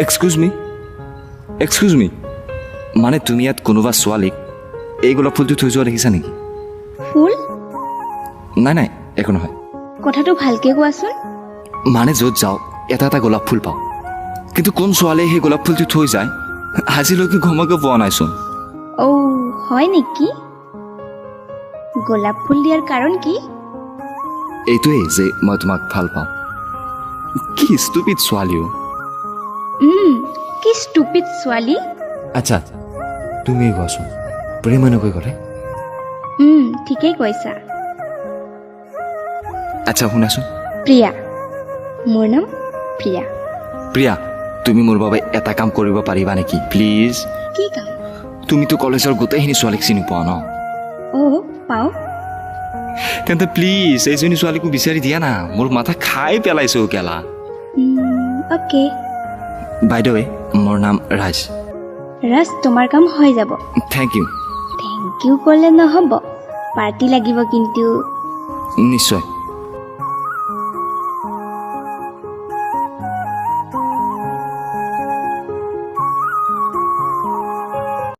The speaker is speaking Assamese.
Excuse me, excuse me, মানে তুমি ইয়াত কোনোবা ছোৱালীক এই গোলাপ ফুলটো থৈ যোৱা দেখিছা নেকি? ফুল? নাই নাই, একো নহয়। কথাটো ভালকে কোৱাচোন। মানে য'ত যাওঁ এটা এটা গোলাপ ফুল পাওঁ, কিন্তু কোন ছোৱালীয়ে সেই গোলাপ ফুলটো থৈ যায় আজিলৈকে গমকে পোৱা নাইচোন। অ' হয় নেকি? গোলাপ ফুল দিয়াৰ কাৰণ কি? এইটোৱেই যে মই তোমাক ভাল পাওঁ। কি ষ্টুপিড ছোৱালীও। কি ষ্টুপিড ছোৱালী। আচ্ছা, তুমি কোৱাচোন, প্ৰেম এনেকৈ কৰে? ঠিকেই কৈছা। আচ্ছা শুনাচোন। প্ৰিয়া, মোৰ নাম প্ৰিয়া। প্ৰিয়া, তুমি মোৰ বাবে এটা কাম কৰিব পাৰিবা নেকি প্লিজ? কি কাম? তুমিতো কলেজৰ গোটেইখিনি ছোৱালীক চিনি পোৱা ন? অ' পাওঁ। তেন্তে প্লিজ এইজনী ছোৱালীকো বিচাৰি দিয়া না, মোৰ মাথা খাই পেলাইছে কেলা। অ'কে। বাইদেৱে, মোৰ নাম ৰাজ। ৰাজ, তোমাৰ কাম হৈ যাব। Thank you. Thank U ক'লে নহ'ব, পাৰ্টি লাগিব কিন্তু। নিশ্চয়।